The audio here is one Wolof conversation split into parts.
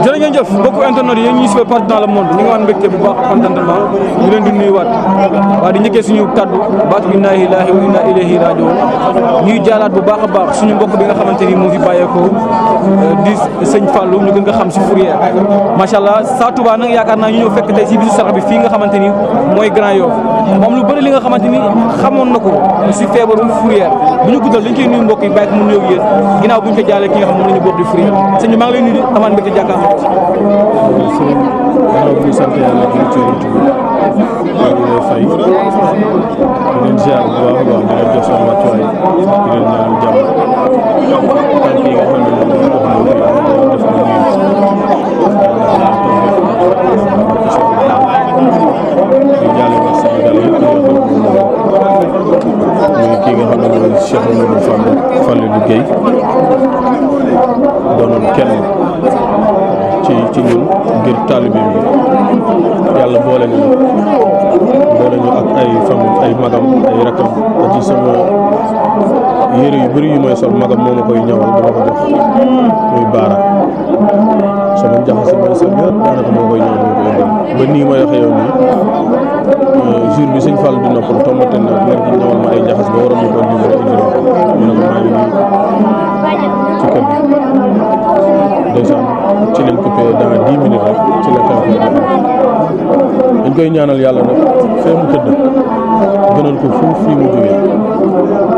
jërë ngeen jëf mbokku internet yi ñuy suivre partout dans le monde ñu ngi waan mbégte bu baax contentement ñu leen di nuyuwaat waa di njëkkee suñu kaddu baatu inna lillahi wa inna ilayhi raji'un ñuy jaalaat bu baax a baax suñu mbokk bi nga xamante ni moo fi bàyyeekoo di sëñ Fallou ñu gën nga xam si Fourrière macha allah Sa Touba nag yaakaar naa ñu ñëw fekk tey si bisu sarax bi fii nga xamante ni mooy Grand Yoff moom lu bëri li nga xamante ni xamoon na ko si feebaru Fourrière bu ñu guddal dañ koy nuyu mbokk yi bàyyi ko mu nuyoog yéen ginnaaw bu ñu ko jaalee ki nga xam ne ñu bokk di Fourrière sëñ bi maa ngi lay nuyu amaan mbégte jàkkaarloo sëñ bi sant yàlla di ci YouTube maa ngi lay fay di leen ziar bu baax a baax di leen jox seen wàccuwaay di leen ñaanal jàmm tànk yi nga xam ne moom la ñu dox def na nuyu di jaale wax Sénégal yëpp muy kii nga xam ne mooy Cheikh Mamadou Fallou Guèye doonoon kenn ci ñun ngir taalibe bi yàlla boole ñu ak ay famille ay magam ay rakam ak ci sama yére yu bëri yu may sol magam moo ma koy ñawal dama ko jox muy baara sama jaxase may sol yëpp daanaka moo koy ñawal moo koy indil ba nii may waxee yow nii jour bi sëñ Fall di noppal tombate na leen di ñawal ma ay jaxas ba waroon ñu ko livré indil ma ko ñu ne ko maa ngi nii ci kër gi ndeysaan ci leen coupé dans 10 minutes rek ci la xew dañ koy ñaanal yàlla nag fee mu tëdd gënal ko fuuf fii mu jógee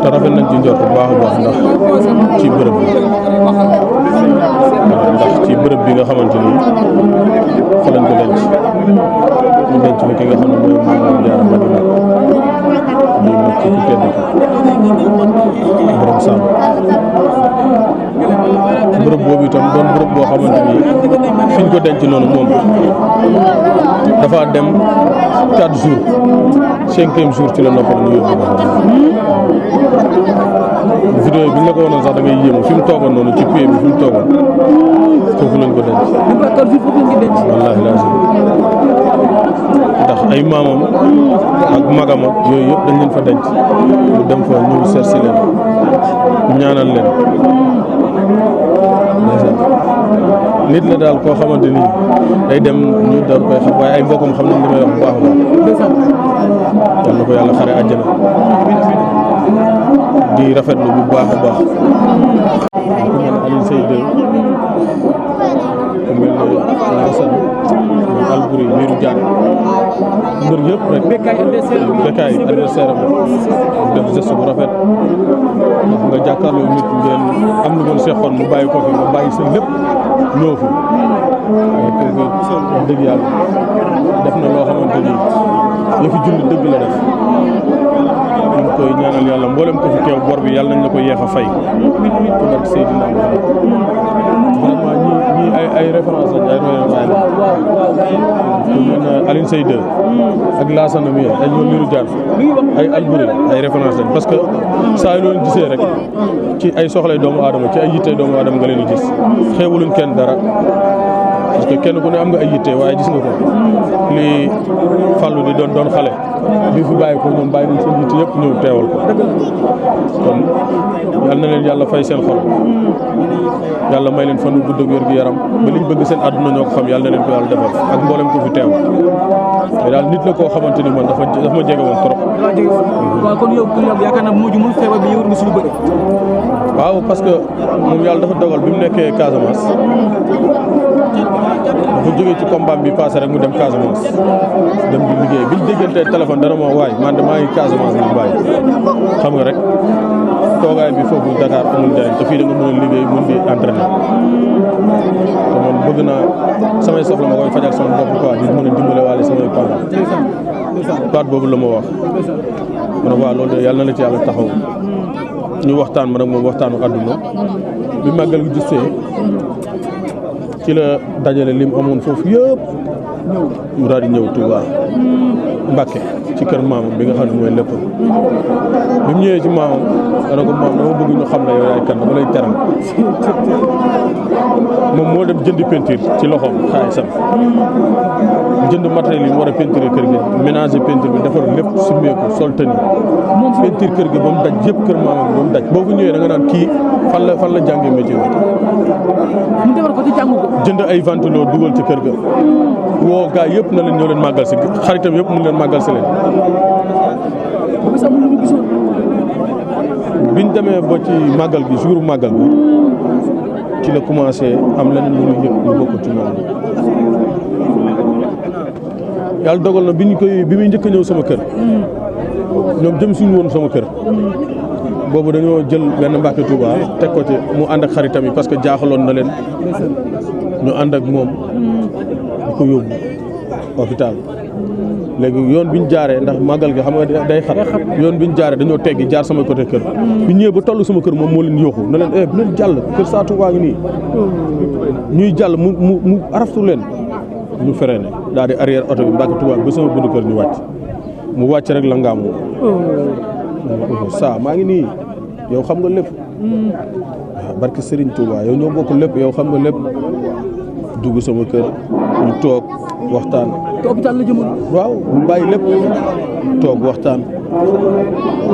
te rafet nañ ci njort bu baax a baax ndax ci bërëb bi nga xamante ni fa lañ ko denc ñu denc ko ki nga xam ne mooy Maam Jaara Madina di mucc ku tedd ki borom sàmm bërëb boobu itam doon bërëb boo xamante ni fi ñu ko denc noonu moom dafa dem 4 jours 5e jour ci la noppal ñu yóbbu ko vidéo bi ñu la ko wonoon sax da ngay yéemu fi mu toogoon noonu ci pied bi fi mu toogoon foofu lañ ko denc wallaahi lazim ndax ay maamam ak magama yooyu yëpp dañ leen fa denc mu dem fa ñëw seet si leen ñaanal leen nit la daal koo xamante ni day dem ñu doon koy xam waaye ay mbokkam xam nañ li may wax bu baax a baax yal na ko yàlla xare àjjana di rafetlu bu baax a baax ku mel ne Alioune Seye 2 ku mel ne Assane Albouri Mirou Diane mbër yëpp rek Bécaye adversaire am def geste bu rafet ndax nga jàkkaarloo nit ngeen am lu ngeen seexoon mu bàyyi ko fi nga bàyyi sa lépp ñëw fi wax dëgg yàlla def na loo xamante ni yëfi julli dëgg la def ñu ngi koy ñaanal yàlla mboolem ko fi teew bor bi yàlla nañ la ko yeex a fay ku nekk Seydina vraiment ñii ay référence lañ ay royuwaay la ku mel ne Alioune Seye 2 ak Lassana mi ay ñoom Mirou Diane ay Albouri ay référence lañ parce que saa yu loolu gisee rek ci ay soxlay doomu aadama ci ay yittey doomu aadama nga leen di gis xeebuluñ kenn dara parce que kenn ku ne am nga ay yitte waaye gis nga ko li Fallou di doon xale bi fi bàyyi ko ñoom bàyyi nañ seen yitte yëpp ñëw teewal ko kon yal na leen yàlla fay seen xol yàlla may leen fan gudd ak wér gu yaram ba liñ bëgg seen àdduna ñoo ko xam yàlla na leen ko yàlla defal ak mboolem ko fi teew mais daal nit la koo xamante ni man dafa ma jege woon trop. waaw kon yow yaakaar naa moo jumul feebar bi yëwër nga suñu bëri. waaw parce que moom yàlla dafa dogal bi mu nekkee Casamance dafa jógee ci combat bi passé rek mu dem Casamance dem di liggéey biñ déggantee téléphone dana ma waay man de maa ngi Casamance bi bàyyi xam nga rek toogaay bi foofu Dakar amul njëriñ te fii da nga mën a liggéey mën di entraîner te man bëgg naa samay soxla ma koy fajal sama bopp quoi di mën a dimbale waale samay parents baat boobu la ma wax ma ne waaw loolu de yàlla na la ci yàlla taxaw ñu waxtaan ma nag moom waxtaanu àdduna bi màggal gi gisee ci la dajale lim amoon foofu yëpp mu daal di ñëw Touba Mbacke ci kër maamam bi nga xam ne mooy lépp bi mu ñëwee ci maamam dana ko maam dama bëgg ñu xam ne yow yaay kan dama lay teral moom moo dem jëndi peinture ci loxoom xaalisam jënd matériel yi mu war a peinture kër gi ménager peinture bi defar lépp simmeeku sol tëni peinture kër gi ba mu daj yëpp kër maamam ba mu daj boo ko ñëwee da nga naan kii fan la jàngee métier bi mu defar ko ci jàng ko jënd ay ventilo dugal ci kër ga woo gaa yëpp na leen ñoo leen màggal si xaritam yëpp mu leen màggal si leen boobu sax lu mu gisoon biñ demee ba ci màggal gi jour màggal bi ci la commencé am leneen lu ñu yëg lu bokk ci moom yàlla dogal na bi muy njëkk a ñëw sama kër ñoom jëm suñu woon sama kër boobu dañoo jël benn Mbàkke Touba teg ko ci mu ànd ak xaritam yi parce que jaaxaloon na leen ñu ànd ak moom di ko yóbbu hôpital léegi yoon bi ñu jaaree ndax màggal gi xam nga day xat yoon bi ñu jaaree dañoo teggi jaar sama côté kër bi ñëwee ba toll sama kër moom moo leen yóoxu na leen bu leen jàll kër Sa Touba ngi nii ñuy jàll mu araftu leen ñu freiné daal di arrière oto bi Mbàkke Touba ba sama buntu kër ñu wàcc mu wàcc rek la ngaamu saa maa ngi nii yow xam nga lépp waaw barke Serigne Touba yow ñoo bokk lépp yow xam nga lépp dugg sama kër ñu toog waxtaan. te hôpital la jëmoon. waaw mu bàyyi lépp toog waxtaan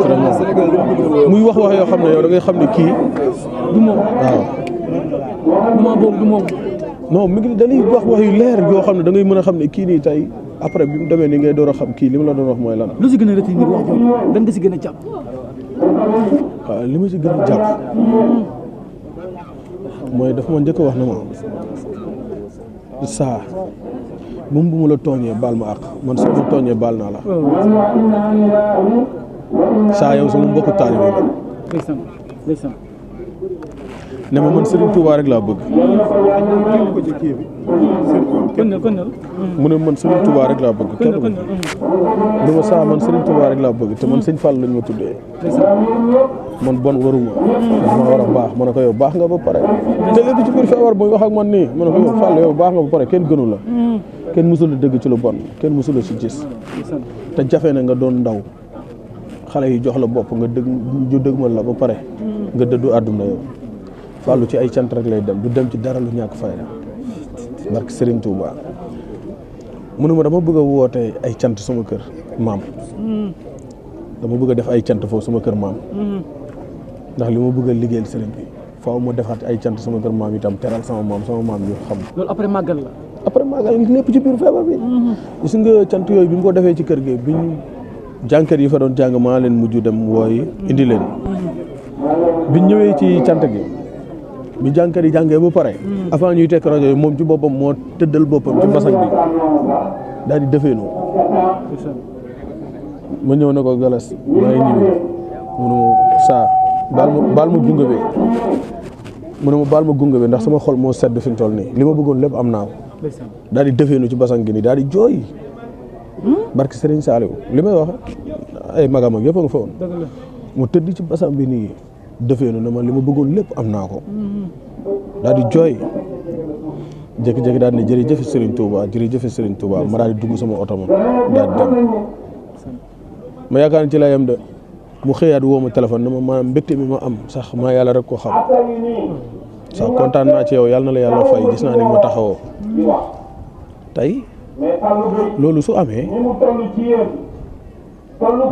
vraiment muy wax yoo xam ne yow da ngay xam ne kii du moom. waaw moment boobu du moom. non mi ngi dañuy wax yu leer yoo xam ne da ngay mën a xam ne kii nii tey après bi mu demee ni ngay door a xam kii li ma la doon wax mooy lan. lu si gën a retenir wax jooju lan nga si gën a jàpp. waaw li ma si gën a jàpp mooy dafa ma njëkk a wax na ma saa moom bu ma la tooñee baal ma àq man soo ma tooñee baal naa la saa yow sama mbokku taalibe la ne ma man Serigne Touba rek laa bëgg. mu ne man Serigne Touba rek laa bëgg. kenn du ma saa man Serigne Touba rek laa bëgg te man Sëñ Fall lañ ma tuddee. man bon waruma. dama war a baax ma ne ko yow baax nga ba pare. te léegi ci biir feebar muy wax ak man nii ma ne ko yow Fall yow baax nga ba pare kenn gënu la. kenn mësul a dëgg ci lu bon kenn mësul a si gis. te jafe na nga doon ndaw xale yi jox la bopp nga dëgmal la ba pare. nga dëddu àdduna yow. Fallou ci ay cant rek lay dem du dem ci dara lu ñàkk fayda barke Serigne Touba mu ne ma dama bëgg a woote ay cant sama kër maam dama bëgg a def ay cant foofu sama kër maam ndax li ma bëgg a liggéeyal Serigne bi faaw ma defaat ay cant sama kër maam itam teral sama maam ñu xam. loolu après màggal la. après màggal lépp ci biir feebar bi. gis nga cant yooyu bi mu ko defee ci kër gi biñ jànkat yi fa doon jàng maa leen mujj dem wooyi indi leen biñ ñëwee ci cant gi. bi jànkat yi jàngee ba pare avant ñuy tekk rajo yi moom ci boppam moo tëddal boppam ci basang bi daal di defeenu ma ñëw na ko galas maay ñibbi mu ne ma saa baal ma gunge bi mu ne ma baal ma gunge bi ndax sama xol moo sedd fi mu toll nii li ma bëggoon lépp am naa ko daal di defeenu ci basang gi nii daal di jooy barke Serigne Saliou li may wax ay magam ak yëpp a nga fa woon mu tëdd ci basang bi nii defeenu ne ma li ma bëggoon lépp am naa ko daal di jooy jékki-jékki daal di ne jërëjëf Serigne Touba ma daal di dugg sama oto ma daal di dem ma yaakaar ne ci la yem de mu xëyaat woo ma téléphone ne ma maanaam mbégte mi ma am sax maa yàlla rek ko xam sax kontaan naa ci yow yàlla na la yàlla fay gis naa ni ma taxawoo tey loolu su amee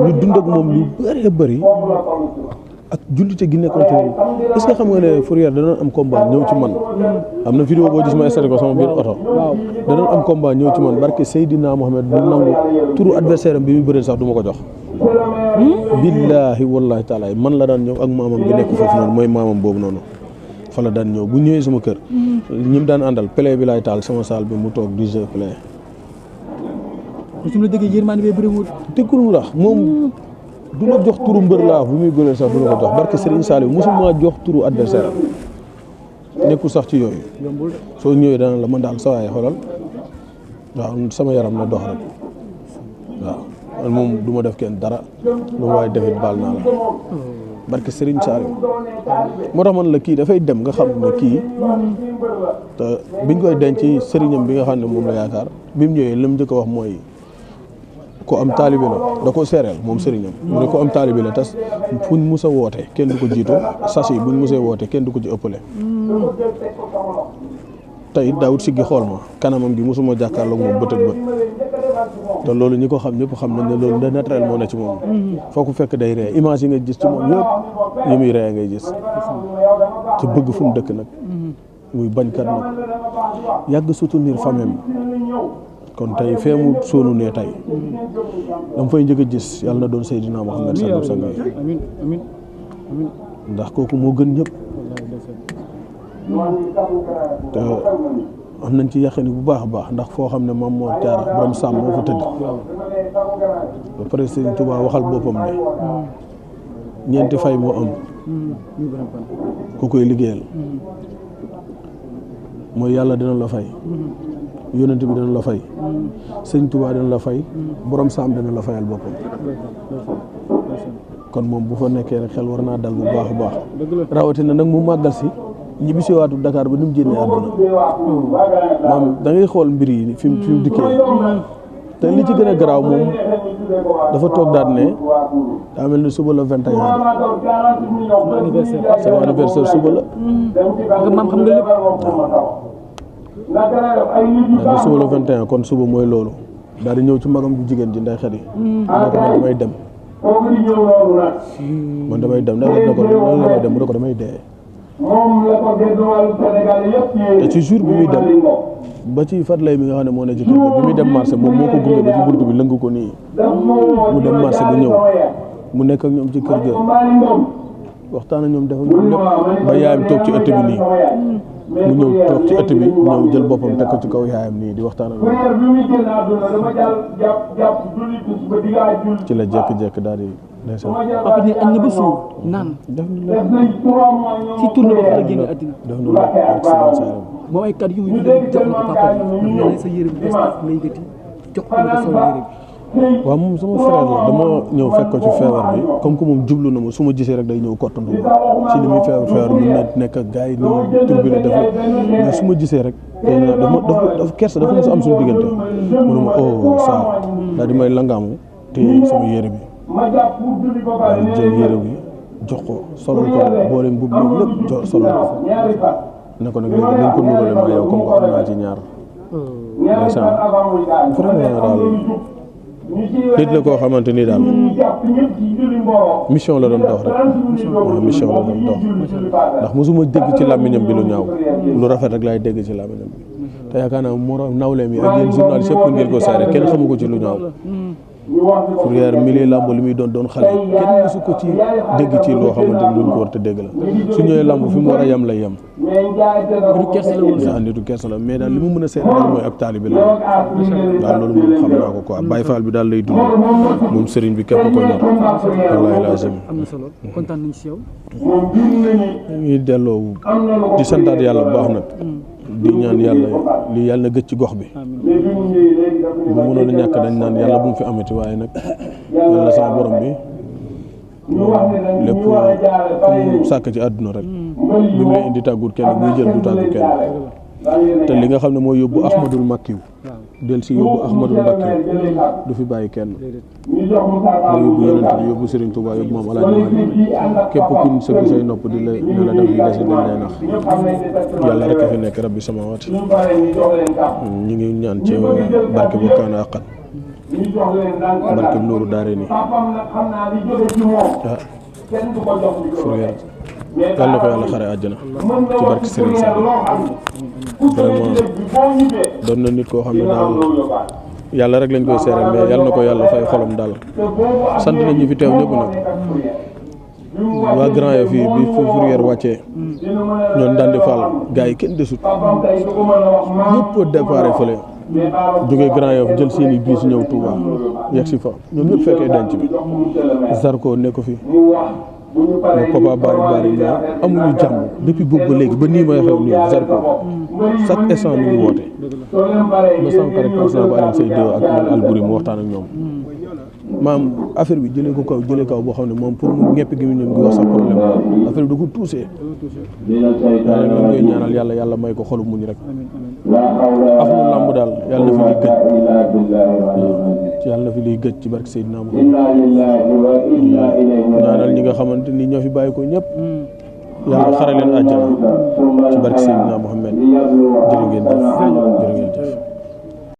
ñu dund ak moom lu bëree bëri ak jullite gi nekkoon ci moom est-ce que xam nga ne Fourrière danoon am combat ñëw ci man am na vidéo boo gis ma installé ko sama biir oto danoon am combat ñëw ci man barke Seydina Mohamed bu nangu turu adversaire am bi muy bëreel sax du ma ko jox billaahi wallaahi taala man la daan ñëw ak maamam bi nekk foofu noonu mooy maamam boobu noonu fa la daan ñëw bu ñëwee sama kër ñim daan àndal play bi laay taal sama salle bi mu toog du jeu play su ma la déggee yërmande bee bëriwul dëggul la moom du la jox turu mbër laa bu muy bëreel sax du la ko jox barke Serigne Saliou mosuma jox turu adversaire nekkul sax ci yooyu soo ñëwee dana la man daal sa waay xoolal waaw sama yaram na dox rek waaw man moom du ma def kenn dara lu waaye defit baal naa la barke Serigne Saliou moo tax man la kii dafay dem nga xam ne kii te biñ koy denc sëriñam bi nga xam ne moom la yaakaar bi mu ñëwee li mu njëkk a wax mooy ko am taalibe la da ko seereel moom sëriñam mu ne ko am taalibe la tas fuñ mus a woote kenn du ko jiitu sas yi buñ musee woote kenn du ko ci ëppale tey daawut siggi xool ma kanamam gi mosuma jàkkaarloog moom bët ak bët te loolu ñi ko xam ñëpp xam nañ ne loolu da naturel moo ne ci moom foo ko fekk day ree image yi nga gis ci moom yëpp yi muy ree ngay gis ci bëgg fu mu dëkk nag muy bañkat nag yàgg soutenir famille kon tey fee mu sóonu ne tey dama fay njëkk a gis yàlla na doon Seydina Muhammad sallallahu alayhi wa sallam amiin amiin amiin ndax kooku moo gën ñëpp te am nañ ci yaqini bu baax a baax ndax foo xam ne Maam Mor Jaara borom sàmm moo fa tëdd ba pare Sëriñ Tuubaa waxal boppam ne ñeenti fay moo am ku koy liggéeyal mooy yàlla dina la fay yonent bi dina la fay Sëriñ Tuubaa dina la fay borom sàmm dina la fayal boppam kon moom bu fa nekkee rek xel war naa dal bu baax a baax rawatina nag mu màggal si ñibbi si waatu Dakar ba ni mu génnee àdduna maam da ngay xool mbir yi fi mu dikkee te li ci gën a garaaw moom dafa toog daal ne daa mel ni suba la 21 sama anniversaire suba la nga maam xam nga lépp daal suba la 21 kon suba mooy loolu daal di ñëw ci magam bu jigéen ji nday xet yi ne ko man damay dem nday xet ne ko loolu la may dem mu ne ko damay dee te ci jour bi muy dem ba ci fatlay mi nga xam ne moo ne ci kër gi bi muy dem marché moom moo ko gunge ba ci buntu bi lëng ko nii mu dem marché ba ñëw mu nekk ak ñoom ci kër ga waxtaan ak ñoom dafa ñoom lépp ba yaayam toog ci ëtt bi nii mu ñëw toog ci ëtt bi ñëw jël boppam teg ko ci kaw yaayam nii di waxtaan ak ñoom ci la jékki-jékki daal di papa ne añ na ba suur naan def na lépp ci tournée ba fa génn àddina def na lépp ak Serigne Saliou moom ay kàddu yu muy jox na ko papa bi ne la sa yére bu bees nga yëkkati jox ko nga sol yére bi waaw moom sama frère la dama ñëw fekk ko ci feebar bi comme que moom jublu na ma su ma gisee rek day ñëw kottandu ma ci li muy feebar mun na nekk ak gars yi nii tur bi la def la mais su ma gisee rek dafa kersa dafa mos a am suñu diggante mu ne ma oh saa daal di may langaamu te sama yére bi daal jël yére bi jox ko solal ko boole mbubb mi lépp solal ko ne ko nag léegi nañ ko nurale ma yow comme que am naa ci ñaar ndeysaan vraiment daal nit la koo xamante ni daal mission la doon dox rek waaw mission la doon dox ndax mosuma dégg ci làmmiñam bi lu ñaaw lu rafet rek laay dégg ci làmmiñam bi te yaakaar naa moroom nawleem yi ak yéen journaliste yëpp ngeen ko seere kenn xamu ko ci lu ñaaw Fourrière milieu làmb li muy doon xale kenn mosu ko ci dégg ci loo xamante ni luñ ko war te dégg la su ñëwee làmb fi mu war a yem lay yem nitu kersa la mais daal li mu mën a seet daal mooy ab taalibe la waaw loolu moom xam naa ko quoi Baye Fall bi daal lay dund moom sëriñ bi képp ko ñor wallaahi laazim am na solo kontaan nañ si yow ñuy delloo di santaat yàlla bu baax nag di ñaan yàlla lii yàlla na gëj ci gox bi bu mënoon a ñàkk dañ naan yàlla bu mu fi amati waaye nag yàlla sama borom bi lépp mu sàkk ci àdduna rek bi mu lay indi tàggut kenn buy jël du tàggu kenn te li nga xam ne mooy yóbbu Ahmadul Makkiw del si yóbbu Ahmadul Makkiw du fi bàyyi kenn mu yóbbu Yonent bi yóbbu Serigne Touba yóbbu Maam Alaaji Maalik képp kuñ sëgg say nopp di la ne la def li desi dañ lay nax yàlla rek a fi nekk rabbi samaawaati ñu ngi ñaan ci barke bu kaana àqan barke bu Nuuru Daarayni Fourrière yàlla na ko yàlla xare àjjana ci barke Serigne Sall vraiment doon na nit koo xam ne daal yàlla rek lañ koy seeral mais yàlla na ko yàlla fay xolam daal sant nañ ñu fi teew ñëpp nag waa Grand Yoff fii bi Fourrière wàccee ñoon daan di Fall gars yi kenn desut ñëpp déparé fële jógee Grand Yoff jël seeni biis ñëw Touba yegg si fa ñoom ñëpp fekkee denc bi Zarko nekk fi Papa bari mais amuñu jàmm depuis boobu ba léegi ba nii may xew nii Zarko chaque instant mi ngi woote ba sànq rek président bu Alioune Seye 2 ak ñoom Albouri mu waxtaan ak ñoom maam affaire bi jëlee ko kaw boo xam ne moom pour mu ñepp gi mu ñëw ngi wax sa problème la affaire bi da ko touché yàlla ñu koy ñaanal yàlla may ko xolu muñ rek ak mu làmb daal yàlla na fi liy gëj yàlla na fi liy gëj ci barke Seydina Muhammad ñaanal ñi nga xamante ni ñoo fi bàyyi ko ñëpp yàlla xare leen àjjana ci barke Seydina Mohamed jërë ngeen jëf jërë ngeen jëf